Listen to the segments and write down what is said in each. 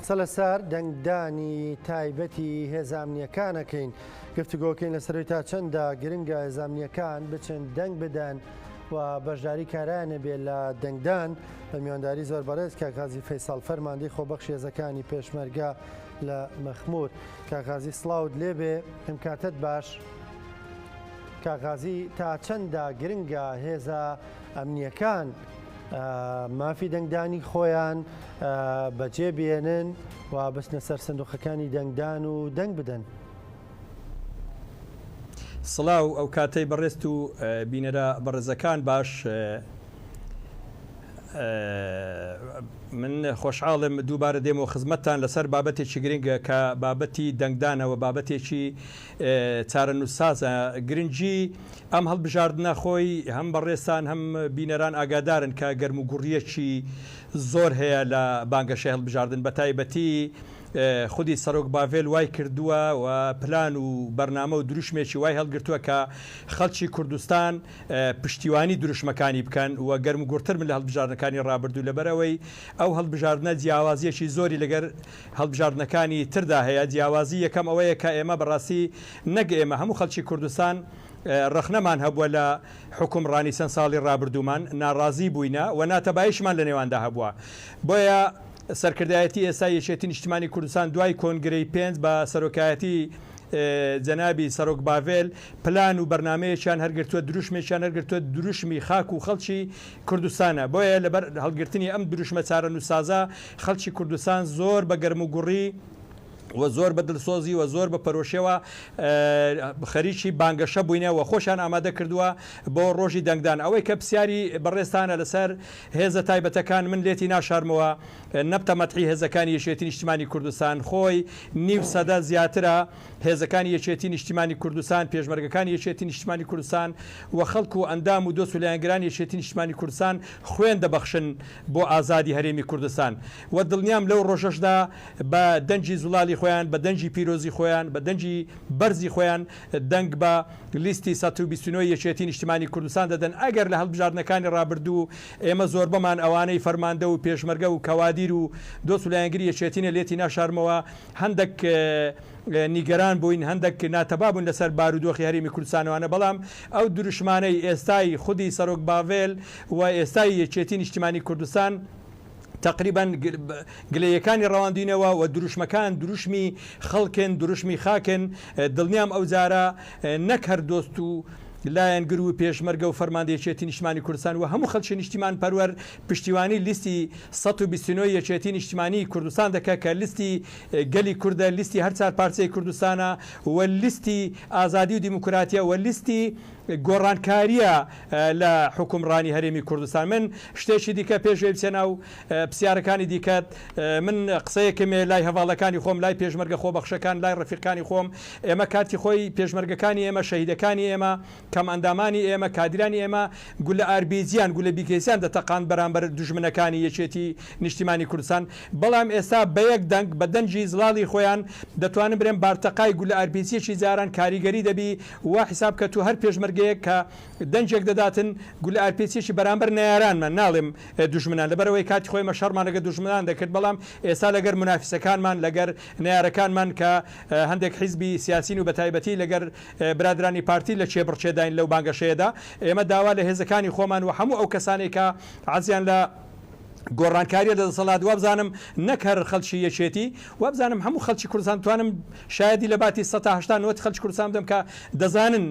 قسە لەسەر دەنگدانی تایبەتی هێزە ئەمنییەکان ئەکەین، گفتوگۆکەین لەسەرەوەی تا چەندە گرنگە هێزە ئەمنییەکان بچن دەنگ بدەن و بەشداری کارایان هەبێ لە دەنگدان، بە میوانداری زۆر بەڕێز کاک غازی فەیسەڵ فەرماندەی خۆبەخشی هێزەکانی پێشمەرگە لە مەخمور. کاک غازی سڵاوت لێبێ، ئەم کاتەت باش. کاک غازی تا چەندە گرنگە هێزە ئەمنییەکان مافی دەنگدانی خۆیان بەجێ بێنن و بچنە سەر سندوقەکانی دەنگدان و دەنگ بدەن؟ سڵاو ئەو کاتەی بەڕێزت و بینەرە بەڕێزەکان باش. من خۆشحاڵم دووبارە دێمەوە خزمەتتان لەسەر بابەتێکی گرنگە کە بابەتی دەنگدانەوە بابەتێکی چارەنووسسازە. گرنگی ئەم هەڵبژاردنە خۆی هەم بەڕێزتان هەم بینەران ئاگادارن کە گەرموگوڕییەکی زۆر هەیە لە بانگەشەی هەڵبژاردن بەتایبەتی خودی سەرۆک باڤێل وای کردووە و پلان و بەرنامە و دروشمێکی وای هەڵگرتووە کە خەڵکی کوردستان پشتیوانی دروشمەکانی بکەن و گەرموگوڕتر بن لە هەڵبژاردنەکانی ڕابردوو لەبەرئەوەی ئەو هەڵبژاردنە جیاوازییەکی زۆری لەگەر هەڵبژاردنەکانی تردا هەیە، جیاوازی یەکەم ئەوەیە کە ئێمە بەڕاستی نەک ئێمە هەموو خەڵکی کوردستان ڕەخنەمان هەبووە لە حوکمڕانی چەند ساڵی ڕابردوومان، ناڕازی بووینە و ناتەباییشمان لە نێواندا هەبووە. بۆیە سەرکردایەتی ئێستای یەکێتی نیشتمانی کوردستان دوای کۆنگرەی پێنج بە سەرۆکایەتی جەنابی سەرۆک باڤێل پلان و بەرنامەیەکیان هەرگرتووە، دروشمێکیان هەرگرتووە، دروشمی خاک و خەڵکی کوردستانە، بۆیە لەبەر هەڵگرتنی ئەم دروشمە چارەنووسسازە خەڵکی کوردستان زۆر بە گەرموگوڕی و زۆر بە دلسۆزی و زۆر بە پەرۆشیەوە خەریکی بانگەشە بووینە و خۆشیان ئامادە کردووە بۆ ڕۆژی دەنگدان. ئەوەی کە پرسیاری بەڕێزتانە لەسەر هێزە تایبەتەکان من لێتی ناشارمەوە نەبتە مەدحی هێزەکانی یەکێتی نیشتیمانی کوردستان خۆی نیو سەدە زیاترە هێزەکانی یەکێتی نیشتیمانی کوردستان، پێشمەرگەکانی یەکێتی نیشتیمانی کوردستان و خەڵک و ئەندام و دۆست و لایەنگرانی یەکێتی نیشتیمانی کوردستان خوێن دەبەخشن بۆ ئازادی هەرێمی کوردستان و دڵنیام لەو ڕۆژەشدا بە دەنگی زوڵالی خۆیان، بە دەنگی پیرۆزی خۆیان، بە دەنگی بەرزی خۆیان دەنگ بە لیستی 129 یەکێتی نیشتیمانی کوردستان دەدەن. ئەگەر لە هەڵبژاردنەکانی ڕابردوو ئێمە زۆربەمان ئەوانەی فەرماندە و پێشمەرگە و کەوادیر و دۆست و لایەنگری یەکێتینە لێتی ناشارمەوە هەندەک نیگەران بووین، هەندەک ناتەبا بووین لەسەر بارودۆخی هەرێمی کوردستانەوانە، بەڵام ئەو دروشمانەی ئێستای خودی سەرۆک باڤێل و ئێستای یەکێتی نیشتیمانی کوردستان تەقریبەن گلەییەکانی ڕەواندوینەوە و دروشمەکان دروشمی خەڵکن، دروشمی خاکن، دڵنیام ئەو جارە نەک هەر دۆست و لایەنگر و پێشمەرگە و فەرماندە یەکێتی نیشتمانی کوردستان و هەموو خەڵکی نیشتیمان پەروەر پشتیوانی لیستی 129 یەکێتی نیشتیمانی کوردستان دەکە کە لیستی گەلی کوردە، لیستی هەر چار پارچەی کوردستانە و لیستی ئازادی و دیموکراتیە و لیستی گۆڕانکاریە لە حوکمڕانی هەرێمی کوردستان. من شتێکی دیکە پێش وەی بچێ ناو پسیارەکانی دیکەت، من قسەیەکم هەیە لای هەڤاڵەکانی خۆم، لای پێشمەرگە خۆبەخشەکان، لای ڕەفیقانی خۆم، ئێمە کاتی خۆی پێشمەرگەکانی ئێمە، شەهیدەکانی ئێمە، کەمئەندامانی ئێمە، کادیرانی ئێمە گولە ئاربیجیان، گولە بیکەیسیان دەتەقاند بەرامبەر دوژمنەکانی یەکێتی نیشتیمانی کوردستان، بەڵام ئێستا بە یەک دەنگ، بە دەنگی زڵاڵی خۆیان دەتوانن برێن بارتەقای گولە ئارپیجیەکی جاران کاریگەری دەبی، وا حیساب کە تو هەر پێشمەرگەیەک کە دەنگێک دەداتن گولە ئارپیچیەکی بەرامبەر نەیارانمان، ناڵێم دوژمنان، لەبەرئەوەی کاتی خۆی ئێمە شەڕمان لەگەر دوژمنان دەکرد، بەڵام ئێستا لەگەر مونافیسەکانمان، لەگەر نەیارەکانمان کە هەندێک حیزبی سیاسین و بەتایبەتی لەگەر برادرانی پارتی لە کێبڕکێداین لەو بانگەشەیەدا، ئێمە داوا لە هێزەکانی خۆمان و هەموو ئەو کەسانەی کە حەزیان لە گۆڕانکاریە لە دەسەڵات وابزانم نەک هەر خەڵکی یەکێتی وابزانم هەموو خەڵکی کوردستان توانم شایەدی لە باتی سەتا هەشتا نۆتی خەڵکی کوردستان بدەم کە دەزانن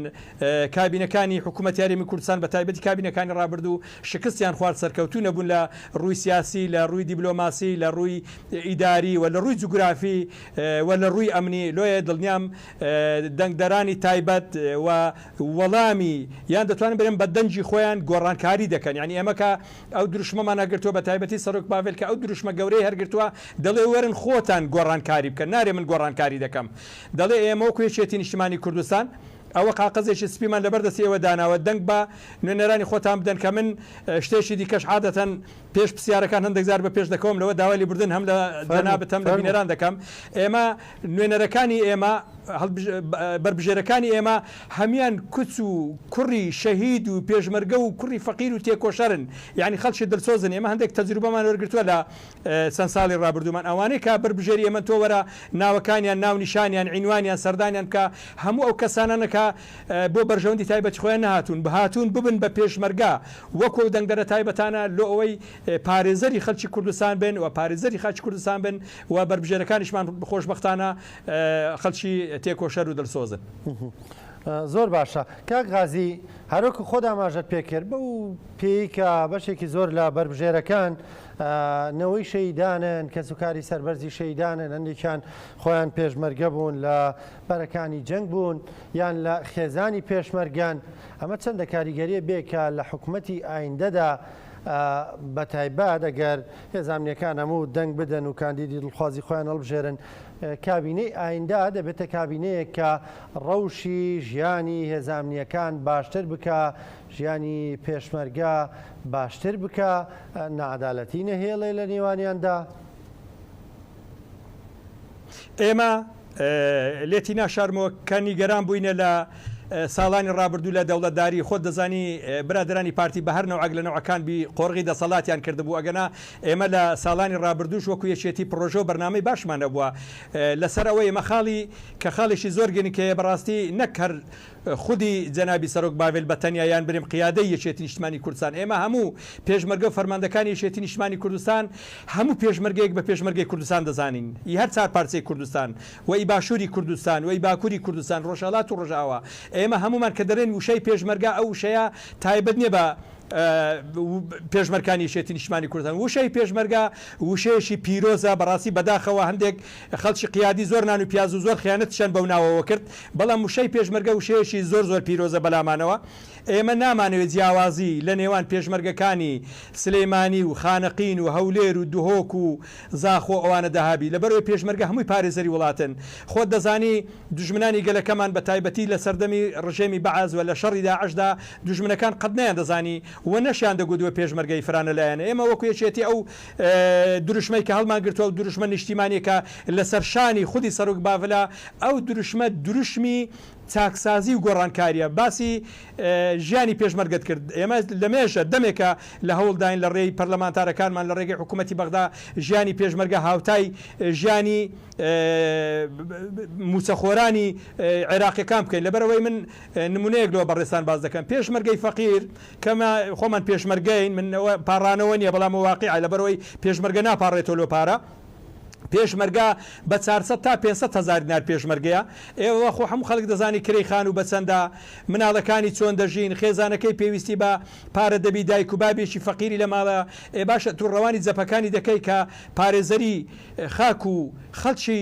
کابینەکانی حکوومەتی هەرێمی کوردستان بە تایبەتی کابینەکانی ڕابردوو شکستیان خوارد سەرکەوتوو نەبوون لە ڕووی سیاسی لە ڕووی دیبلۆماسی لە ڕووی ئیداری و لە ڕووی جوگرافی و لە ڕووی ئەمنی لۆیە دڵنیام دەنگدەرانی تایبەت و وەڵامی یان دەتوانن برێن بە دەنگی خۆیان گۆڕانکاری دەکەن یانی ئێمە کە ئەو دروشمەمان هەگرتووە بە تایبەتی سەرۆک پاڤێل کە ئەو دروشمە گەورەی هەرگرتووە دەڵێ وەرن خۆتان گۆڕانکاری بکەن نارێ من گۆڕانکاری دەکەم دەڵێ ئێمە وەکو یەکێتی نیشتمانی کوردستان. ئەوە قاقەزێکی سپیمان لەبەر دەستی ئێوە داناوە دەنگ بە نوێنەرانی خۆتان بدەن کە من شتێکی دیکەش عادەتەن پێش پرسیارەکان هەندێک جار بە پێش دەکەوم لەوە داوای لێبوردن هەم لە جەنابت هەم لە بینەران دەکەم ئێمە نوێنەرەکانی ئێمە بەربژێرەکانی ئێمە هەموان کچ و کوڕی شەهید و پێشمەرگە و کوڕی فەقیر و تێکۆشەرن یعنی خەڵکی دڵسۆزن ئێمە هەندێک تەجروبەمان وەرگرتووە لە چەند ساڵی ڕابردوومان ئەوانەی کە بەربژێری ئێمەن تۆ وەرە ناوەکانیان ناونیشانیان عینوانیان سەردانیان بکە هەموو ئەو کەسانەنە کە بۆ بەرژەوەندی تایبەتی خۆیان نەهاتوون بهاتوون ببن بە پێشمەرگە وەکو ئەو دەنگدەرە تایبەتانە لۆ ئەوەی پارێزەری خەلکی کوردستان بن و پارێزەری خاکی کوردستان بن و بەربژێرەکانیشمان خۆشبەختانە خەلکی تێکۆشەر و دلسۆزن. زۆر باشە کاک غازی هەروەکو خۆت ئاماژەت پێکرد بەو پێی کە بەشێکی زۆر لە بەربژێرەکان نەوەی شەیدانن کەسوکاری سەربەرزی شەیدانن هەندێکیان خۆیان پێشمەرگە بوون لە بەرەکانی جەنگ بوون یان لە خێزانی پێشمەرگەن، ئەمە چەندە کاریگەریە بێ کە لە حکومەتی ئایندەدا بەتایبەت ئەگەر هێزە ئەمنیەکان هەموو دەنگ بدەن و کاندیدی دڵخوازی خۆیان هەڵبژێرن، کابینەی ئایندە دەبێتە کابینەیەک کە ڕەوشی ژیانی هێزە ئەمنیەکان باشتر بکا، ژیانی پێشمەرگە باشتر بکا، ناعەدالەتی نەهێڵێ لە نێوانیاندا. ئێمە لێتی ناشارمەوە کە نیگەران بووینە لە ساڵانی ڕابردوو لە دەوڵەتداری، خۆت دەزانی برادەرانی پارتی بە هەر نەوعەک لە نەوعەکان بی قۆرغی دەسەڵاتیان کردبوو، ئەگەنا ئێمە لە ساڵانی ڕابردووش وەکو یەکێتی پڕۆژە و بەرنامەی باشمان هەبووە لەسەر ئەوەی ئێمە خاڵی کە خاڵێکی زۆر گرنگ هەیە بەڕاستی نەک هەر خودی جەنابی سەرۆک باڤێل بە تەنیا یان برێم قیادەی یەکێتی نیشتمانی کوردستان ئێمە هەموو پێشمەرگە و فەرماندەکانی یەکێتی نیشتمانی کوردستان هەموو پێشمەرگەیەک بە پێشمەرگەی کوردستان دەزانین ئی هەر چار پارچەی کوردستان و ئی باشووری کوردستان و ئی باکووری کوردستان ڕۆژهەڵات و ڕۆژئاوا ئێمە هەموومان کە دەرێن وشەی پێشمەرگە ئەو وشەیە تایبەت نیە بە پێشمەرکانی یەکێتی نیشتمانی کوردستان وشەی پێشمەرگە وشەیەکی پیرۆزە بەڕاستی بەداخەوە هەندێک خەڵکی قیادی زۆر نان و پیاز و زۆر خیانەتیشیان بەو ناوەوە کرد بەڵام وشەی پێشمەرگە وشەیەکی زۆر زۆر پیرۆزە بەلامانەوە ئێمە نامانەوێت جیاوازی لە نێوان پێشمەرگەکانی سلیمانی و خانەقین و هەولێر و دهۆک و زاخۆ ئەوانەدا هەبی لەبەرئەوەی پێشمەرگە هەمووی پارێزەری وڵاتن خۆت دەزانی دوژمنانی گەلەکەمان بە تایبەتی لە سەردەمی ڕژێمی بەعس و لە شەڕی داعشدا دوژمنەکان قەت نەیاندەزانی و نەشیان دەگوت وە پێشمەرگەی فرانە لایەنە ئێمە وەکو یەکێتی ئەو دروشمەی کە هەڵمان گرتوە ئەو دروشمە نیشتیمانیە کە لەسەر شانی خودی سەرۆک باڤلە ئەو دروشمە دروشمی چاکسازی و گۆڕانکاریە باسی ژیانی پێشمەرگەت کرد ئێمە لەمێژە دەمێکە لە هەوڵداین لە ڕێی پەرلەمانتارەکانمان لە ڕێگەی حکوومەتی بەغدا ژیانی پێشمەرگە هاوتای ژیانی مووچەخۆرانی عێراقیەکان بکەین لەبەرئەوەی من نمونەیەک لۆ بەڕێزتان باس دەکەم پێشمەرگەی فەقیر کەمە خۆمان پێشمەرگەین من ئەوە پاڕانەوە نییە بەڵام واقیعە لەبەرئەوەی پێشمەرگە ناپاڕێتەوە لۆ پارە پێشمەرگە بە 400 تا 500 هەزار دینار پێشمەرگەیە ئێوە خۆ هەموو خەڵک دەزانی کرێی خانوو بە چەندە مناڵەکانی چۆن دەژین خێزانەکەی پێویستی بە پارە دەبی دایک و بابێکی فەقیری لە ماڵە ئێ باشە تو ڕەوانی جەپەکانی دەکەی کە پارێزەری خاک و خەڵکی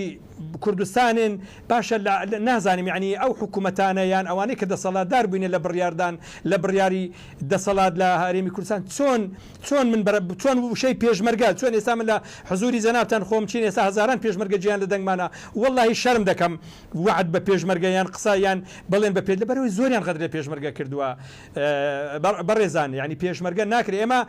کوردستانن باشە لە نازانم یەعنی ئەو حکومەتانە یان ئەوانەی کە دەسەڵاتدار بووینە لە بڕیاردان لە بڕیاری دەسەڵات لە هەرێمی کوردستان چۆن چۆن من بەرە چۆن وشەی پێشمەرگە چۆن ئێستا من لە حزوری جەنابتان خۆم چین ئێستا هەزاران پێشمەرگە گیان لە دەنگمانە وەڵاهی شەرم دەکەم وەعد بە پێشمەرگە یان قسە یان بەڵێن بە پێ لەبەرئەوەی زۆریان غەدر لە پێشمەرگە کردووە بەڕێزان یانی پێشمەرگە ناکرێ ئێمە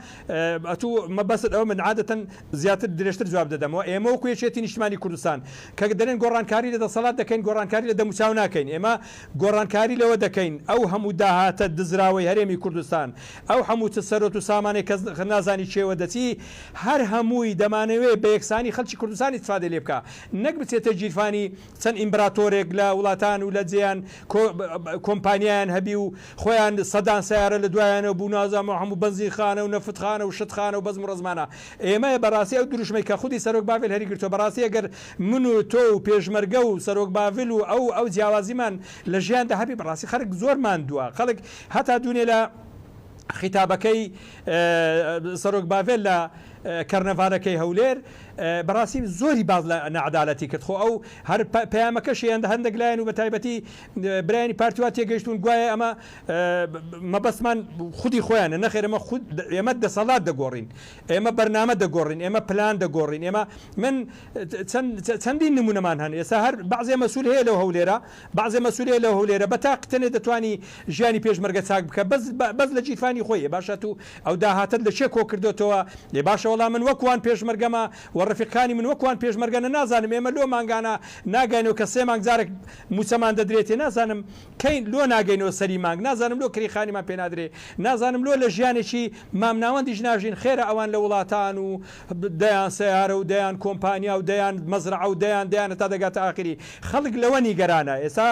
ئەتوو مەبەست ئەوە من عادەتەن زیاتر درێژتر جواب دەدەمەوە ئێمە وەکو یەکێتی نیشتمانی کوردستان کە دەرێن گۆڕانکاری لە دەسەڵات دەکەین گۆڕانکاری لە دەموچاو ناکەین ئێمە گۆڕانکاری لەوە دەکەین ئەو هەموو داهاتە دزراوەی هەرێمی کوردستان ئەو هەموو چ سەرۆت و سامانەی کەس نازانی کێوە دەچی هەر هەمووی دەمانەوێ بە یەکسانی خەلکی کوردستان ئیستفادەی لێ بکا نەک بچێتە گیرفانی چەند ئیمبراتۆرێک لە وڵاتان و لە جێیان کۆمپانیایان هەبی و خۆیان سەدان سەیارە لە دوایانەوە بوو نازانم هەموو بەنزینخانە و نەفتخانە و شتخانە و بەزم و ڕەزمانە ئێمە بەڕاستی ئەو دروشمەی کە خودی سەرۆک باڤێل هەریگرتووە بەڕاستی ئەگەر من و تۆ و پێشمەرگە و سەرۆک باڤل و ئەو ئەو جیاوازیمان لە ژیاندا هەبی بەڕاستی خەرک زۆر ماندووە خەڵک هەتا دوونێ لە خیتابەکەی سەرۆک باڤێل لە کەرنەڤالەکەی هەولێر. بەڕاستی زۆری باس لە ناعەدالەتی کرد خۆ ئەو هەر پەیامەکەشی هەندێک لایەن و بە تایبەتی برایانی پارتی وا تێگەیشتوون گوایە ئەمە مەبەستمان خودی خۆیانە نەخێر ئەمە خود ئێمە دەسەڵات دەگۆڕین ئێمە بەرنامە دەگۆڕین ئێمە پلان دەگۆڕین ئێمە من چەندین نمونەمان هەن ئێستا هەر بەعزێ مەسول هەیە لەو هەولێرە بەعزێ مەسول هەیە لەو هەولێرە بە تاق تەنێ دەتوانی ژیانی پێشمەرگە چاک بکە بەس بەس لە گیرفانی خۆی باشە تو ئەو داهاتەت لە کێ کۆ کردۆتەوە ئێ باشە وەڵا من وەک وان پێشمەرگەمە و ڕەفیقکانی من وەک وان پێشمەرگەنە نازانم ئێمە لۆ مانگانە ناگەینەوە کە سێ مانگ جارێک موچەمان دەدرێتێ نازانم کەی لۆ ناگەینەوە سەری مانگ نازانم لۆ کرێی خانیمان پێ نادرێ نازانم لۆ لە ژیانێکی مامناوەندیش ناژین خێرە ئەوان لە وڵاتان و دەیان سەیارە و دەیان کۆمپانیا و دەیان مەزرەعە و دەیان دەیان هەتا دەگاتە ئاخری خەڵک لەوە نیگەرانە ئێستا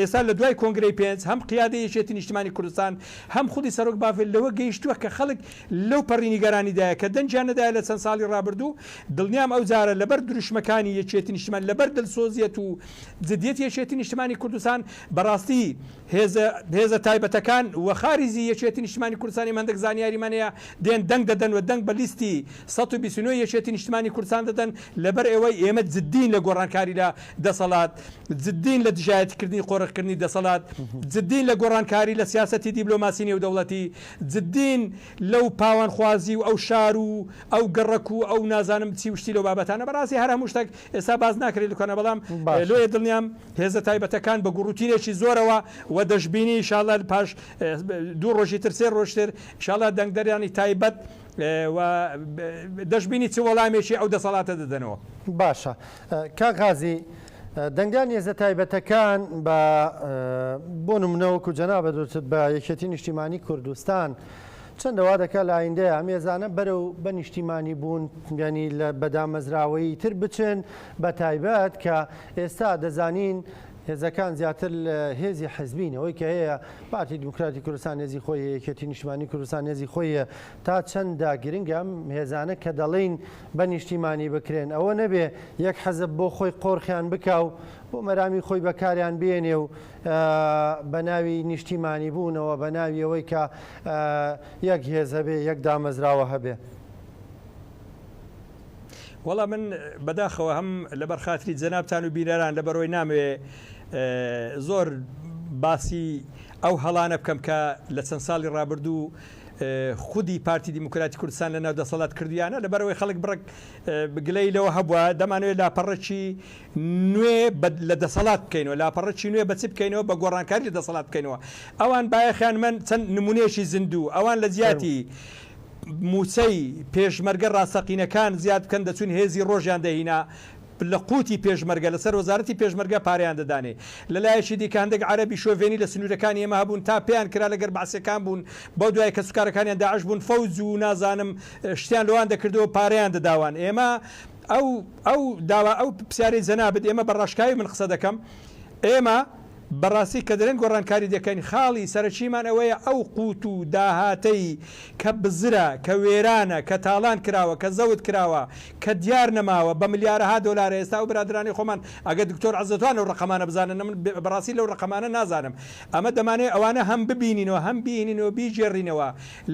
ئێستا لە دوای کۆنگرەی پێنج هەم قیادەی یەکێتی نیشتمانی کوردستان هەم خودی سەرۆک بافل لەوە گەیشتووە کە خەڵک لەو پەڕی نیگەرانیدایە کە دەنگیان نەدایە لە چەند ساڵی ڕابردوو، دڵنیام ئەو جارە لەبەر دروشمەکانی یەکێتی نیشتمان، لەبەر دلسۆزیەت و جدیەتی یەکێتی نیشتمانی کوردستان، بەڕاستی هێزە هێزە تایبەتەکان و خاریجی یەکێتی نیشتمانی کوردستان ئێمە هەندێک زانیاریمان هەیە دێن دەنگ دەدەن و دەنگ بە لیستی 129 یەکێتی نیشتمانی کوردستان دەدەن لەبەر ئەوەی ئێمە جدین لە گۆڕانکاری لە دەسەڵات، جدین لە دژایەتیکردنی قۆرخکردنی دەسەڵات، جدین لە گۆڕانکاری لە سیاسەتی دیبلۆماسی نێودەوڵەتی، جدین لەو پاوانخوازی و ئەو شار و ئەو گەڕەک و ئەو نازانم چی و شتی لەو بابەتانە. بەڕاستی هەر هەموو شتەک ئێستا باس ناکرێت لکۆنە بەڵام لۆیە دڵنیام هێزە تایبەتەکان بە گوڕوتینێکی زۆرەوە و دەشبینی ئیشاڵا پاش دوو ڕۆژی تر سێ ڕۆژ تر ئیشاڵا دەنگدەرانی تایبەت و دەشبینی چ وەڵامێکی ئەو دەسەڵاتە دەدەنەوە. باشە کاک غازی دەنگدانی هێزە تایبەتەکان بە بۆ نمونە وەکو جەنابت وتت بە یەکێتی نیشتیمانی کوردستان چەندە وا دەکات لە ئایندەیە ئەم هێزانە بەرەو بە نیشتیمانی بوون یعنی لە بەدامەزراوەیی تر بچن بە تایبەت کە ئێستا دەزانین هێزەکان زیاتر هێزی حزبین ئەوەی کە هەیە پارتی دیموکراتی کوردستان هێزی خۆی هەیە یەکێتی نیشتمانی کوردستان هێزی خۆی هەیە تا چەندە گرنگە ئەم هێزانە کە دەڵێین بە نیشتیمانی بکرێن ئەوە نەبێ یەک حزب بۆ خۆی قۆرخیان بکا و بۆ مەرامی خۆی بەکاریان بێنێ و بە ناوی نیشتیمانی بوونەوە بە ناوی ئەوەی کە یەک هێز هەبێ یەک دامەزراوە هەبێ. وەڵا من بەداخەوە هەم لەبەر خاتری جەنابتان و بینەران لەبەرئەوەی نامەوێ زۆر باسی ئەو هەڵانە بکەم کە لە چەند ساڵی ڕابردوو خودی پارتی دیموکراتی کوردستان لە ناو دەسەڵات کردویانە لەبەرئەوەی خەڵک بڕێک گلەی لەوە هەبووە دەمانەوێت لاپەڕەکی نوێ لە دەسەڵات بکەینەوە لاپەڕەکی نوێ بە چ بکەینەوە بە گۆڕانکاری لە دەسەڵات بکەینەوە ئەوان بایەخیان من چەند نمونەیەکی زیندوو ئەوان لە جیاتی مووچەی پێشمەرگە ڕاستەقینەکان زیاد بکەن دەچوون هێزی ڕۆژیان دەهینا لە قوتی پێشمەرگە لەسەر وەزارەتی پێشمەرگە پارەیان دەدانێ لە لایەکی دیکە هەندێک عەرەبی شۆڤێنی لە سنوورەکانی ئێمە هەبوون تا پێیان کرا لەگەر بەعسیەکان بوون بەو دوای کەسوکارەکانیان داعش بوون فەوج و نازانم شتیان لەوان دەکردەوە پارەیان دەداوان ئێمە ئەو ئەو داوا ئەو پرسیارەی جەنابت ئێمە بە ڕاشکاوی من قسە دەکەم ئێمە بەڕاستی کە دەرێن گۆڕانکاری دەکەین خاڵی سەرەکیمان ئەوەیە ئەو قوت و داهاتەی کە بزرە، کە وێرانە، کە تاڵان کراوە، کە زەوت کراوە، کە دیار نەماوە، بە ملیارەها دۆلارە ئێستا ئەو برادەرانەی خۆمان ئەگەر دکتۆر عزەتوان لەو ڕەقەمانە بزانن من بەڕاستی لەو ڕەقەمانە نازانم ئەمە دەمانەوێت ئەوانە هەم ببینینەوە هەم بیهینینەوە بیگێڕینەوە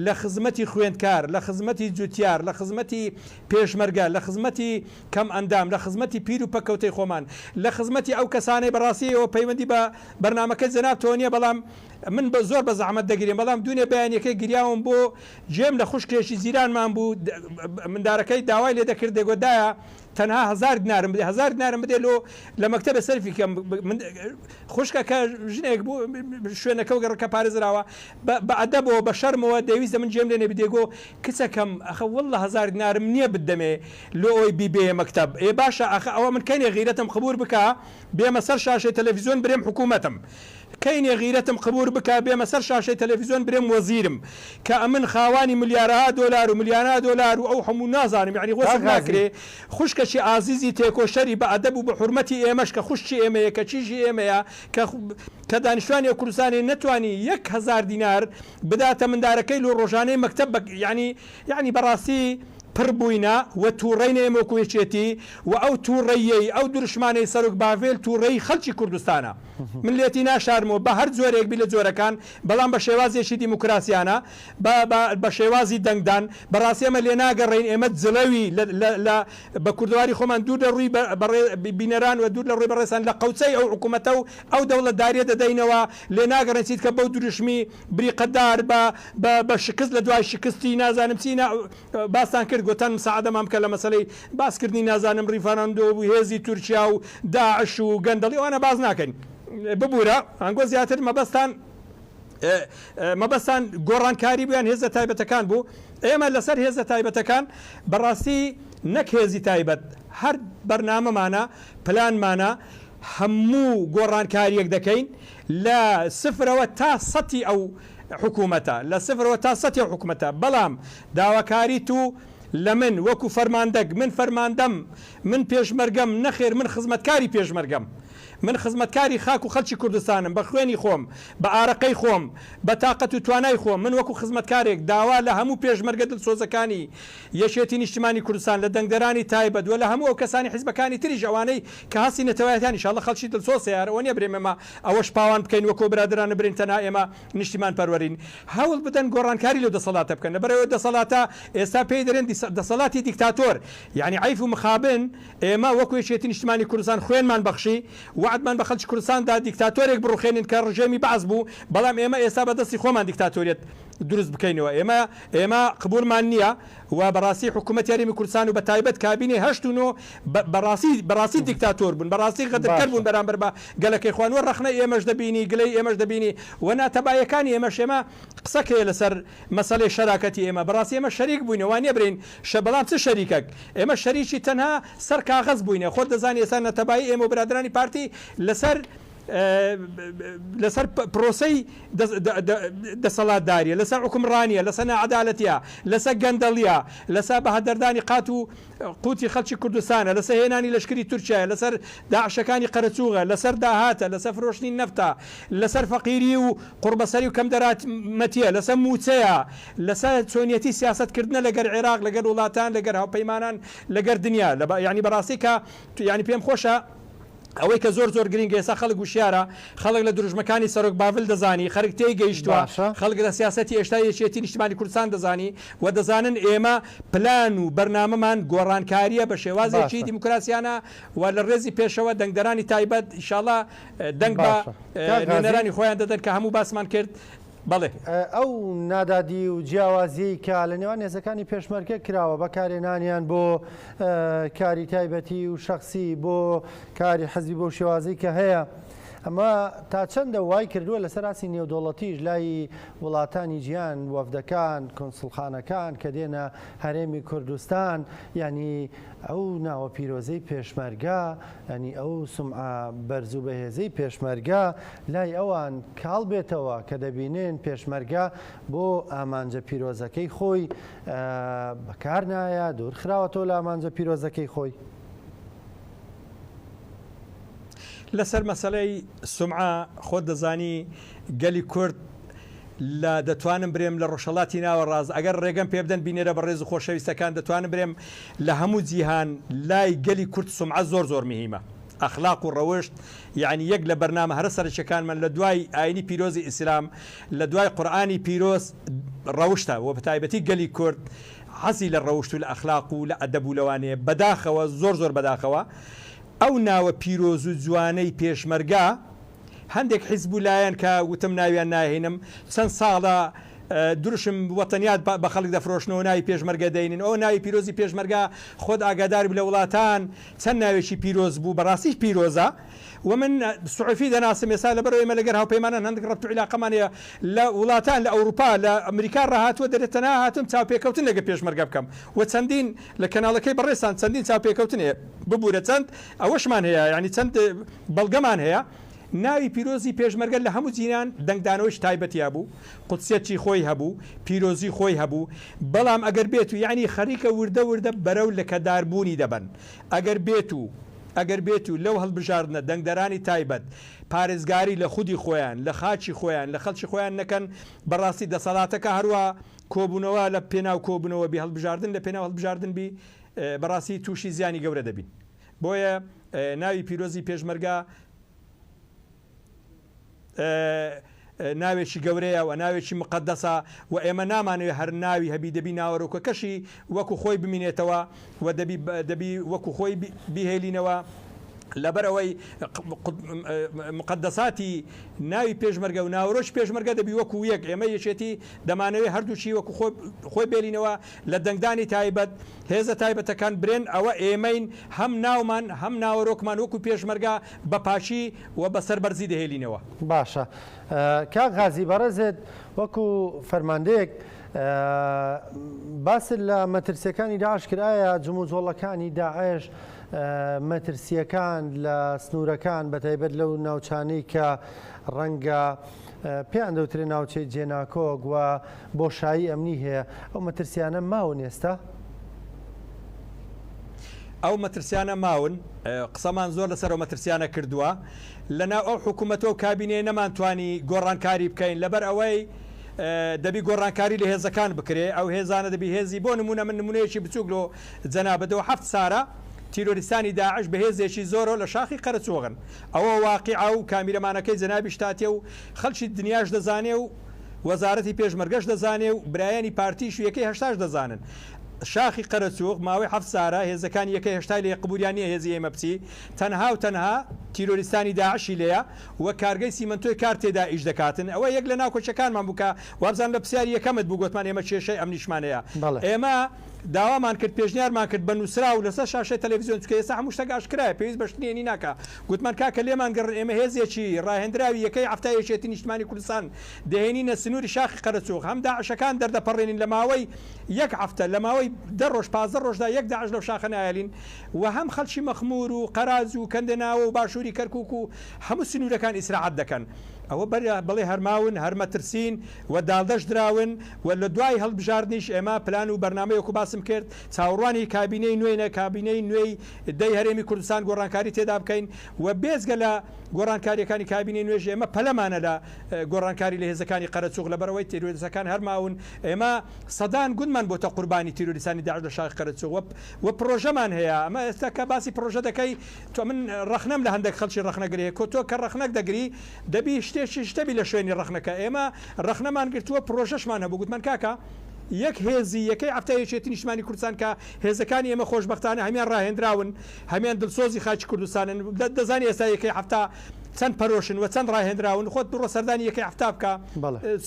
لە خزمەتی خوێندکار، لە خزمەتی جوتیار، لە خزمەتی پێشمەرگە، لە خزمەتی کەم ئەندام، لە خزمەتی پیر و پەککەوتەی خۆمان، لە خزمەتی ئەو کەسانەی بەڕاستی ئێوە پەیوەندی بە بەرنامەکەی جەنابتەوە نیە بەڵام من بە زۆر بە زەحمەت دەگریم بەڵام دوونێ بەیانیەکەی گریاوم بۆ گوێم لە خوشکێکی جیرانمان بوو مندارەکەی داوای لێ دەکرد دەگۆت دایە تەنها هەزار دینارم بدێ هەزار دینارم بدێ لۆ لە مەکتەبێ سەرفی کەم من خوشکەکە ژنێک بوو شوێنەکە و گەڕەکە پارێزراوە بە ئەدەبەوە بە شەرمەوە دەیویست من گوێم لێ نەبی دەیگۆ کچەکەم ئەخە واللە هەزار دینارم نییە بتدەمێ لۆ ئەوەی بیبێیە مەکتەب ئێ باشە ئەخە ئەوە من کەینێ غیرەتم قبور بکا بێمە سەر شاشەی تەلەفیزیۆن برێم حکوومەتم کەینێ غیرەتم قبور بکا بێمە سەر شاشەی تەلەفیزیۆن برێم وەزیرم کە ئەمن خاوانی ملیارەها دۆلار و ملیانا دۆلار و ئەو هەموو نازانم یەعنی کاک وەسف غازی. ناکرێ خوشکەکی ئازیزی تێکۆشەری بە ئەدەب و بە حورمەتی ئێمەش کە خوشکی ئێمەیە کە کیژی ئێمەیە کە کە دانیشتوانی کوردستانێ نەتوانی 1000 دینار بداتە مندارەکەی لۆ ڕۆژانەی مەکتەب بە یەعنی یەعنی بەڕاستی. پڕ بووینە و تووڕەین ئێمە وەکو یەکێتی و ئەو تووڕەییەی ئەو دروشمانەی سەرۆک باڤێل تووڕەیی خەڵکی کوردستانە. من لێتی ناشارمەوە بە هەر جۆرێک بی لە جۆرەکان بەڵام بە شێوازێکی دیموکراسیانە بە بە بە شێوازی دەنگدان بەڕاستی ئێمە لێناگەڕێین ئێمە جڵەوی لە لە لە بە کوردەواری خۆمان دوور لە ڕووی بەڕێ بینەران و دوور لە ڕووی بەڕێزتان لە قەوچەی ئەو حکوومەتە و ئەو دەوڵەتدارییە دەدەینەوە لێناگەڕێین چیدکە بەو دروشمی بریقەدار بە بە بە شکست لە دوای شکستی نازانم چی نا باستان کرد گۆتان مساعدەمان بکە لە مەسەلەی باس کردنی نازانم ڕیفراندۆم و هێزی تورکیا و داعش و گەندەڵی ئەوانە باس ناکەین ببورە ئەنگۆ زیاتر مەبەستان مەبەستان گۆڕانکاری بوو یان هێزە تایبەتەکان بوو ئێمە لەسەر هێزە تایبەتەکان بەڕاستی نەک هێزی تایبەت هەر بەرنامەمانە پلانمانە هەموو گۆڕانکاریەک دەکەین لە سفرەوە تا سەتی ئەو حکومەتە لە سفرەوە تا سەتی ئەو حکومەتە بەڵام داواکاری تو لە من وەکو فەرماندەک من فەرماندەم من پێشمەرگەم نەخێر من خزمەتکاری پێشمەرگەم من خزمەتکاری خاک و خەلکی کوردستانم بە خوێنی خۆم بە ئارەقەی خۆم بە تاقەت و توانای خۆم من وەکو خزمەتکارێک داوا لە هەموو پێشمەرگە دلسۆزەکانی یەکێتی نیشتمانی کوردستان لە دەنگدەرانی تایبەت وە لە هەموو ئەو کەسانی حیزبەکانی تریش ئەوانەی کە هەستی نەتەوایەتیان ئیشاڵڵە خەڵکی دلسۆز هەیە هەر ئەوە نیە برێم ئێمە ئەوەش پاوان بکەین وەکۆ برادەرانە برێین تەنها ئێمە نیشتیمان پەروەرین هەوڵ بدەن گۆڕانکاری لەو دەسەڵاتە بکەن لەبەرئەوەی دەسەڵاتە ئێستا پێی دەرێن دەسەڵاتی دیکتاتۆر یانی عەیف و مخابن ئێمە وەکو یەکێتی نیشتمانی کوردستان خوێنمان بەخشی وەعدمان بە خەڵکی کوردستان دا دیکتاتۆرێک بڕوخێنین کە ڕژێمی بەعس بوو بەڵام ئێمە ئێستا بە دەستی خۆمان دیکتاتۆریەت دروست بکەینەوە ئێمە ئێمە قبوڵمان نییە و بەڕاستی حکوومەتی هەرێمی کوردستان و بە تایبەت کابینەی هەشت و نۆ بەڕاستی بەڕاستی دیکتاتۆر بوون بەڕاستی غەدرکەر بوون بەرامبەر بە گەلەکەی خۆیان و ڕەخنەی ئێمەش دەبینی گلەی ئێمەش دەبینی و ناتەبایەکانی ئێمەش ئێمە قسەکەیە لەسەر مەسەلەی شەراکەتی ئێمە بەڕاستی ئێمە شەریک بووینە وا نییە برێین شە بەڵام چ شەریکەک ئێمە شەریکی تەنها سەر کاغەز بووینە خۆت دەزانی ئێستا نەتەبایی ئێمە و برادەرانی پارتی لەسەر لەسەر پرۆسەی دەسەڵاتداریە، لەسەر حوکمڕانیە، لەسەر ناعەدالەتیە، لەسەر گەندەڵیە، لەسەر بەهەدەردانی قات و قوتی خەڵکی کوردستانە، لەسەر هێنانی لەشکری تورکیایە، لەسەر داعشەکانی قەرەچوغە، لەسەر داهاتە، لەسەر فرۆشتنی نەفتە، لەسەر فەقیری و قوڕبەسەری و کەمدەرامەتیە، لەسەر موچەیە، لەسەر چۆنیەتی سیاسەتکردنە لەگەر عێراق، لەگەر وڵاتان، لەگەر هاوپەیمانان، لەگەر دنیا. یانی بەڕاستی کە یانی پێم خۆشە. ئەوەی کە زۆر زۆر گرینگە ئێستا خەڵک وشیارە، خەڵک لە دروشمەکانی سەرۆک باڤل دەزانی، خەرک تێی گەیشتووە، باشە. خەڵک لە سیاسەتی ئێشتای یەکێتی نیشتمانی کوردستان دەزانی و دەزانن ئێمە پلان و بەرنامەمان گۆڕانکارییە بە شێوازێکی باشە. دیموکراسیانە و لە ڕێزی پێشەوە دەنگدەرانی تایبەت ئیشاڵا دەنگ بە باشە. کاک غازی. نوێنەرانی خۆیان دەدەن کە هەموو باسمان کرد. بەڵێ. ئەو نادادی و جیاوازیەی کە لە نێوان هێزەکانی پێشمەرگە کراوە بەکارهێنانیان بۆ کاری تایبەتی و شەخسی بۆ کاری حزبی بەو شێوازەی کە هەیە ئەمە تا چەندە وای کردووە لەسەر ئاستی نێودەوڵەتیش لای وڵاتانی جیهان وەفدەکان کونسڵخانەکان کە دێنە هەرێمی کوردستان یعنی ئەو ناوە پیرۆزەی پێشمەرگە یانی ئەو سومعە بەرز و بەهێزەی پێشمەرگە لای ئەوان کاڵ بێتەوە کە دەبینن پێشمەرگە بۆ ئامانجە پیرۆزەکەی خۆی بەکار نایە دوور خراوەتەوە لە ئامانجە پیرۆزەکەی خۆی. لەسەر مەسەلەی سومعە خۆت دەزانی گەلی کورد لە دەتوانم برێم لە ڕۆژهەڵاتی ناوەڕاست ئەگەر ڕێگەم پێ بدەن بینەرە بەڕێز و خۆشەویستەکان دەتوانم برێم لە هەموو جیهان لای گەلی کورد سومعە زۆر زۆر مهیمە ئەخلاق و ڕەوشت یەعنی یەک لە بەرنامە هەرە سەرەکیەکانمان لە دوای ئاینی پیرۆزی ئیسلام لە دوای قورئانی پیرۆز ڕەوشتە وە بەتایبەتی گەلی کورد حەزی لە ڕەوشت و لە ئەخلاق و لە ئەدەب و لەوانەیە بەداخەوە زۆر زۆر بەداخەوە ئەو ناوە پیرۆز و جوانەی پێشمەرگە هەندێک حیزب و لایەن کە وتم ناویان ناهێنم چەند ساڵە دروشم وەتەنیات بە خەڵک دەفرۆشنەوە ناوی پێشمەرگە دەینن ئەو ناوی پیرۆزی پێشمەرگە خۆت ئاگادار بی لە وڵاتان چەند ناوێکی پیرۆز بوو بەڕاستیش پیرۆزە و من سعوفی دەناسم ئێستا لەبەرئەوەی ئێمە لەگەر هاوپەیمانان هەندێک ڕەبت و عیلاقەمان هەیە لە وڵاتان لە ئەوروپا لە ئەمریکا ڕاهاتووە دەرێ تەنها هاتووم چاوپێکەوتن لەگە پێشمەرگە بکەم و چەندین لە کەناڵەکەی بەڕێزتان چەندین چاوپێکەوتن هەیە ببورە چەند ئەوەشمان هەیە یانی چەند بەڵگەمان هەیە ناوی پیرۆزی پێشمەرگە لە هەموو جیران دەنگدانەوەیش تایبەتی هەبوو قودسیەتی خۆی هەبوو پیرۆزی خۆی هەبوو بەڵام ئەگەر بێت و یانی خەریکە وردە وردە بەرەو لەکەداربوونی دەبەن ئەگەر بێت و. ئەگەر بێت و لەو هەڵبژاردنە دەنگدەرانی تایبەت پارێزگاری لە خودی خۆیان، لە خاکی خۆیان، لە خەڵکی خۆیان نەکەن، بەڕاستی دەسەڵاتەکە هەروا کۆبوونەوە لە پێناو کۆبوونەوە بی، هەڵبژاردن لە پێناو هەڵبژاردن بی، بەڕاستی تووشی زیانی گەورە دەبین. بۆیە ناوی پیرۆزی پێشمەرگە ناوێکی گەورەیە و ناوێکی مقەدەسە و ئێمە نامانەوێ هەر ناوی هەبی دەبی ناوەرۆکەکەشی وەکو خۆی بمینێتەوە و دەبی دەبی وەکو خۆی بیهێلینەوە. لەبەر ئەوەی مقدساتی ناوی پێشمەرگە و ناوەرۆکی پێشمەرگە دەبی وەکو یەک ئێمە یەکێتی دەمانەوێ هەردووکی وەکو خۆی بێلینەوە لە دەنگدانی تایبەت هێزە تایبەتەکان برێن ئەوە ئێمەین هەم ناومان هەم ناوەرۆکمان وەکو پێشمەرگە بە پاکی و بە سەربەرزی دەهێلینەوە. باشە کاک غازی بەڕێزت وەکو فەرماندەیەک باست لە مەترسیەکانی داعش کرد ئایا جموجۆڵەکانی داعش مەترسیەکان لە سنوورەکان بەتایبەت لەو ناوچانەی کە ڕەنگە پێیان دەوترێ ناوچەی جێناکۆک و بۆشایی ئەمنی هەیە، ئەو مەترسیانە ماون ئێستا؟ ئەو مەترسیانە ماون، قسەمان زۆر لەسەر ئەو مەترسیانە کردووە، لەناو ئەو حکوومەتە و کابینەیە نەمانتوانی گۆڕانکاری بکەین، لەبەر ئەوەی دەبی گۆڕانکاری لە هێزەکان بکرێ، ئەو هێزانە دەبی هێزی بۆ نموونە من نموونەیەکی بچووک لۆ جەنابت دەوە حەفت سارە تیرۆریستانی داعش بە هێزێکی زۆرەوە لە شاخی قەرەچووغن، ئەوە واقیعە و کامیرەمانەکەی جەنابیش تاتێ و خەڵکی دنیاش دەزانێ و وەزارەتی پێشمەرگەش دەزانێ و برایانی پارتیش و یەکەی هەشتاش دەزانن. شاخی قەرەچوغ ماوەی حەفت سارە هێزەکانی یەکەی هەشتای لێیە قبوریان نیە هێزی ئێمە بچی تەنها و تەنها تیرۆریستانی داعشی لێیە و کارگەی سیمەنتۆی کار تێدا ئیش دەکاتن ئەوە یەک لە ناکۆکیەکانمان بوو کە وابزانم لە پرسیاری یەکەمت بوو گۆتمان ئێمە کێشەی ئەمنیشمان هەیە ئێمە داوامان کرد پێشنیارمان کرد بە نووسراو لەسەر شاشەی تەلەفزیۆن چونکە ئێستا هەموو شتەک ئاشکرایە پێویست بە شتنێنی ناکا گوتمان کاکە لێمان گەڕن ئێمە هێزێکی ڕاهێندراوی یەکەی حەفتای یەکێتی نیشتمانی کوردستان دەهێنینە سنووری شاخی قەرەچوغ هەم داعشەکان دەردەپەڕێنین لە ماوەی یەک هەفتە لە ماوەی دە ڕۆژ 15 ڕۆژدا یەک داعش لەو شاخە نایەلین و هەم خەڵکی مەخموور و قەراج و کەندەناوە و باشووری کەرکووک و هەموو سنوورەکان ئیسراحەت دەکەن. ئەوە بەڵێ هەر ماون، هەر مەترسین و داڵدەش دراون و لە دوای هەڵبژاردنیش ئێمە پلان و بەرنامەی وەکو باسم کرد چاوەڕوانی کابینەی نوێینە، کابینەی نوێی دەی هەرێمی کوردستان گۆڕانکاری تێدا بکەین و بێجگە لە گۆڕانکارییەکانی کابینەی نوێش ئێمە پەلەمانە لە گۆڕانکاری لە هێزەکانی قەرەچوغ لەبەرئەوەی تیرۆریستەکان هەر ماون ئێمە سەدان گوندمان بۆتە قوربانی تیرۆریستانی داعش لە شاخی قەرەچوغ و و پڕۆژەمان هەیە ئەمە ئێستا کە باسی پڕۆژە دەکەی تۆ من ڕەخنەم لە هەندێک خەڵکی ڕەخنەگر هەیە کۆ تۆ کە ڕەخنەک دەگری دەبی شتێکی شتەبی لە شوێنی ڕەخنەکە ئێمە ڕەخنەمان گرتووە پڕۆژەشمان هەبوو گوتمان کاکە یەک هێزی یەکەی حەفتای یەکێتی نیشتمانی کوردستان کە هێزەکانی ئێمە خۆشبەختانە هەمیان ڕاهێنراون هەمیان دڵسۆزی خاکی کوردستانن دەزانی ئێستا یەکەی حەفتا چەند پەرۆشن و چەند ڕاهێنراون خۆت بڕۆ سەردانی یەکەی حەفتا بکە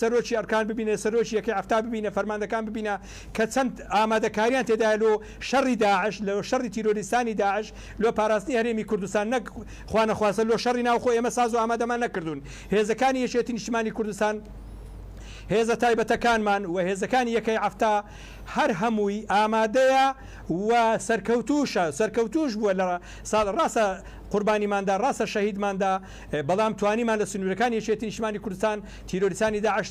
سەرۆکی ئەرکان ببینە سەرۆکی یەکەی حەفتا ببینە فەرماندەکان ببینە کە چەند ئامادەکاریان تێدایە لۆ شەڕی داعش لۆ شەڕی تیرۆریستانی داعش لۆ پاراستنی هەرێمی کوردستان نەک خوانەخواستە لۆ شەڕی ناوخۆ ئێمە ساز و ئامادەمان نەکردوون هێزەکانی یەکێتی نیشتمانی کوردستان هێزە تایبەتەکانمان و هێزەکانی یەکەی حەفتا هەر هەمووی ئامادەیە و سەرکەوتووشە سەرکەوتووش بووە لە ساڵ ڕاستە قوربانیمان دا ڕاستە شەهیدمان دا بەڵام توانیمان لە سنوورەکانی یەکێتی نیشتمانی کوردستان تیرۆریستانی داعش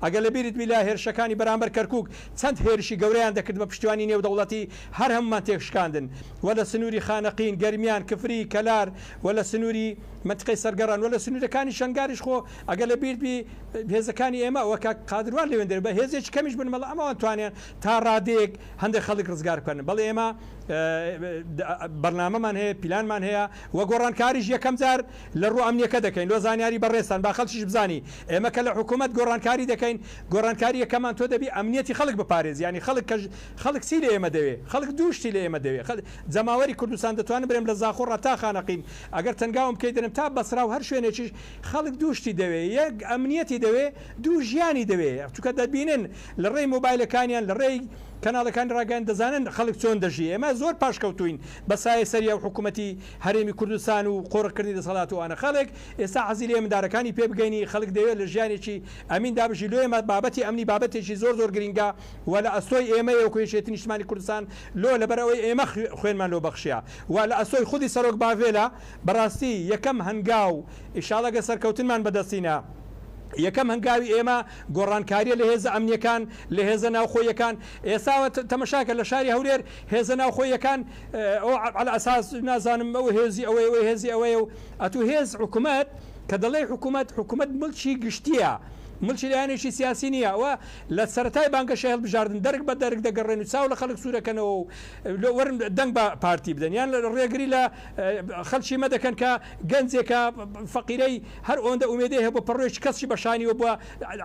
ئەگەر لە بیرت بی لە هێرشەکانی بەرامبەر کەرکوک چەند هێرشی گەورەیان دەکرد بە پشتیوانی نێودەوڵەتی هەر هەموومان تێکشکاندن و لە سنووری خانەقین، گەرمیان، کفری، کەلار و لە سنووری مەنتقەی سەرگەڕان و لە سنوورەکانی شەنگاریش خۆ ئەگەر لە بیرت بی هێزەکانی ئێمە وە کاک قادروان لەوێندەرێ بە هێزێکی کەمیش بن بەڵام ئەوان توانیان تا ڕادەیەک هەندێک خەڵک ڕزگار بکەن بەڵێ ئێمە بەرنامەمان هەیە پیلانمان هەیە و گۆڕانکاریش یەکەم جار لە ڕوو ئەمنیەکە دەکەین لۆ زانیاری بەڕێزتان با خەڵکیش بزانی ئێمە کە لە حکوومەت گۆڕانکاری دەکەین گۆڕانکاری یەکەمان تۆ دەبی ئەمنیەتی خەڵک بپارێزی یانی خەڵک کە خەڵک چی لە ئێمە دەوێ خەڵک دوو شتی لە ئێمە دەوێ خەل جەماوەری کوردستان دەتوانم برێم لە زاخۆ ڕا تا خانەقین ئەگەر تەنگاوم بکەی دەرێم تا بەسرا و هەر شوێنێکیش خەڵک دوو شتی دەوێ یەک ئەمنیەتی دەوێ دوو ژیانی دەوێ چونکە دەبینن لە ڕێی مۆبایلەکانیان لە ڕێی کەناڵەکانی ڕاگەیاندن دەزانن خەڵک چۆن دەژی ئێمە زۆر پاشکەوتووین بە سایەی سەری ئەو حکوومەتی هەرێمی کوردستان و قۆرخکردنی دەسەڵات و ئەوانە خەڵک ئێستا حەزی لێیە مندارەکانی پێ بگەینی خەڵک دەیەوێت لە ژیانێکی ئەمیندا بژی لۆ ئێمە بابەتی ئەمنی بابەتێکی زۆر زۆر گرینگە و لە ئەستۆی ئێمەیە وەکو یەکێتی نیشتمانی کوردستان لۆ لەبەر ئەوەی ئێمە خوێنمان لۆ بەخشیا و لە ئەستۆی خودی سەرۆک باڤێلە بەڕاستی یەکەم هەنگاو ئیشاڵا گەر سەرکەوتنمان بەدەستینە. یەکەم هەنگاوی ئێمە گۆڕانکاریە لە هێزە ئەمنیەکان، لە هێزە ناوخۆییەکان، ئێستا تەمەشاکە لە شاری هەولێر هێزە ناوخۆییەکان ئەو عەلە ئەساس نازانم ئەو هێزی ئەوەیە ئەو هێزی ئەوەیە و ئەتوو هێز حکومەت کە دەڵێی حکومەت حکومەت مڵکی گشتیە مڵکی لایەنێکی سیاسی نییە ئەوە لە سەرەتای بانگەشەی هەڵبژاردن دەرک بە دەرک دەگەڕێن و چاو لە خەڵک سوورەکەنەوە و وەرن دەنگ بە پارتی بدەن یان ڕێگری لە خەلکی مە دەکەن کە گەنجێکە فەقیرەی هەر ئۆندە ئومێدەی هەبوە پەڕۆیەکی کەسکی بە شانیوە بوە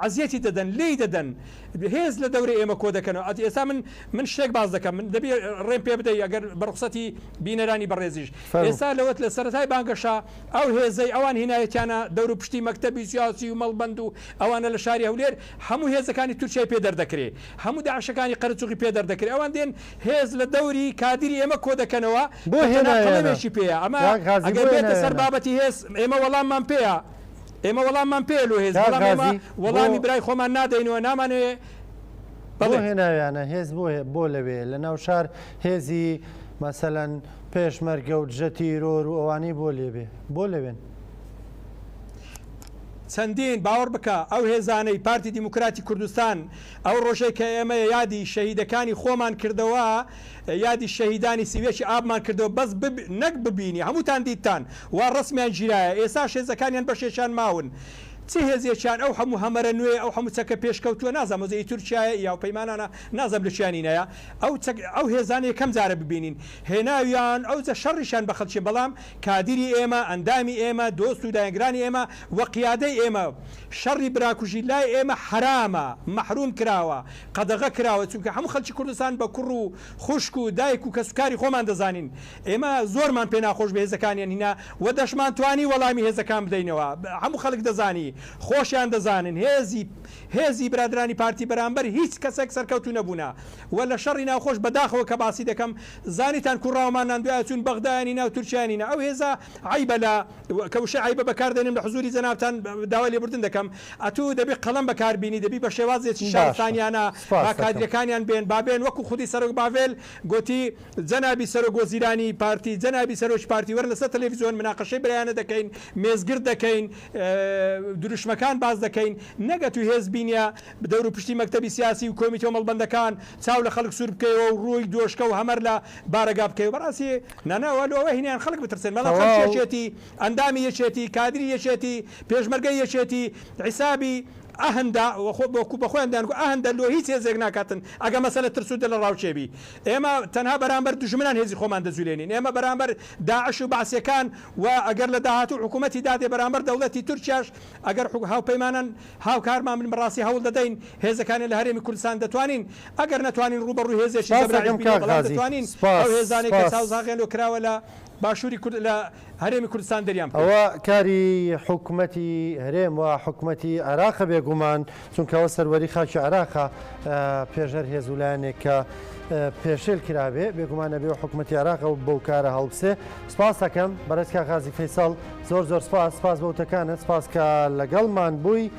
عەزیەتی دەدەن لێی دەدەن هێز لە دەورەی ئێمە کۆ دەکەنەوە ئەت ئێستا من من شتێک باس دەکەم من دەبی ڕێم پێ بدەی ئەگەر بە ڕوخسەتی بینەرانی بەڕێزیش فەرموو. ئێستا لەوەت لە سەرەتای بانگەشە ئەو هێزەی ئەوان هینایەتیانە دەور و پشتی مەکتەبی سیاسی و مەڵبەند و ئەوانە لە شاری هەولێر هەموو هێزەکانی تورکیای پێ دەردەکرێ هەموو داعشەکانی قەرەچوغی پێ دەردەکرێ ئەوان دێن هێز لە دەوری کادیری ئێمە کۆ دەکەنەوە بۆ کە تەنها هێنایانە قەڵەمێکی پێیە ئەمە کاک غازی ئەگەر بۆ بێتە سەر هێنایانە؟ بابەتی هێز ئێمە وەڵاممان پێیە ئێمە وەڵاممان پێیە لۆ هێز کاک بەڵام ئێمە غازی بۆ وەڵامی برای خۆمان نادەینەوە نامانەوێ بۆ بەڵێ. هێناویانە هێز بۆ بۆ لەوێ لە ناو شار هێزی مەسەلەن پێشمەرگە و دژە تیرۆر و ئەوانەی بۆ لێبێ بۆ لەوێن؟ چەندین، باوەڕ بکە ئەو هێزانەی پارتی دیموکراتی کوردستان ئەو ڕۆژەی کە ئێمە یادی شەهیدەکانی خۆمان کردەوە، یادی شەهیدانی 31 ی ئابمان کردەوە، بەس بب نەک ببینی هەمووتان دیتتان وا ڕەسمیان گیرایە، ئێستاش هێزەکانیان بەشێکیان ماون، چ هێزێکیان ئەو هەموو هەمەرە نوێیە ئەو هەموو چەکە پێشکەوتووە نازانم ئەوجە ئی تورکیایە ئی هاوپەیمانانە نازانم لە کوێیانینایە ئەو چەک ئەو هێزانە یەکەم جارە ببینین هێناویان ئەوجە شەڕیشیان بە خەڵکی بەڵام کادیری ئێمە، ئەندامی ئێمە، دۆست و لایەنگرانی ئێمە و قیادەی ئێمە، شەڕی براکوژی لای ئێمە حەرامە، مەحروم کراوە، قەدەغە کراوە، چونکە هەموو خەڵکی کوردستان بە کوڕ و خوشک و دایک و کەسوکاری خۆمان دەزانین. ئێمە زۆرمان پێ ناخۆش بوو هێزەکانیان هینا و دەشمانتوانی وەڵامی هێزەکان بدەینەوە. هەموو خەڵک دەزانی، خۆشیان دەزانن هێزی هێزی برادەرانی پارتی بەرامبەر هیچ کەسێک سەرکەوتوو نەبوونە و لە شەڕی ناوخۆش بەداخەوە کە باسی دەکەم زانیتان کو ڕاومان نان دوایە چوون بەغدایان هینا و تورکیایان هینا ئەو هێزە عەیبە لە کە وشەی عەیبە بەکار دێنم لە حزوری جەنابتان داوای لێبوردن دەکەم ئەتوو دەبی قەڵەم بەکار بینی دەبی بە شێوازێکی باشە شارستانیانە با سپاست دەکەم. کادرەکانیان بێن با بێن وەکو خودی سەرۆک باڤێل گۆتی جەنابی سەرۆک وەزیرانی پارتی جەنابی سەرۆکی پارتی وەرن لەسەر تەلەفزیۆن مناقەشەی برایانە دەکەین مێزگرد دەکەین دروشمەکان باس دەکەین نەک ئەتوو هێز بینیە دەور و پشتی مەکتەبی سیاسی و کۆمیتە و مەڵبەندەکان چاو لە خەڵک سوور بکەیەوە و ڕووی دۆشکە و هەمەر لە بارەگا بکەیەوە بەڕاستی نانا وا لۆ ئەوە هینیان خەڵک بترسێن بەڵام خەڵکی تەواو. یەکێتی ئەندامی یەکێتی کادری یەکێتی پێشمەرگەی یەکێتی حیسابی ئەهەندە وەخۆ وەکو بەخۆیان دەیان گوت ئەهەندە لۆ هیچ هێزێک ناکاتن ئەگە مەسەلە ترس و دڵەڕاوکێ بی ئێمە تەنها بەرامبەر دوژمنان هێزی خۆمان دەجولێنین ئێمە بەرامبەر داعش و بەعسیەکان و ئەگەر لە داهاتوو حکوومەتی دادێ بەرامبەر دەوڵەتی تورکیاش ئەگەر هاوپەیمانان هاوکارمان بن بەڕاستی هەوڵ دەدەین هێزەکانی لە هەرێمی کوردستان دەتوانین ئەگەر نەتوانین ڕووبەڕووی هێزێکی سپاس زەبرعیش دەکەم بینەوە کاک بەڵام غازی دەتوانین سپاس ئەو هێزانەی کە سپاس. چاوزاغیان لۆ کراوە لە باشووری کورد لە هەرێمی کوردستان دەریان بکەین. ئەوە کاری حکومەتی هەرێم و حکومەتی عێراقە بێگومان چونکە ئەوە سەروەری خاکی عێراقە پێش هەر هێز و لایەنێک کە پێشێل کرابێ بێگومان ئەبێ حکومەتی عێراق ئەو بەو کارە هەڵبسێ. سپاس دەکەم بەڕێز کاک غازی فەیسەڵ زۆر زۆر سپاس سپاس بۆ وتەکانت سپاس کە لەگەڵمان بووی.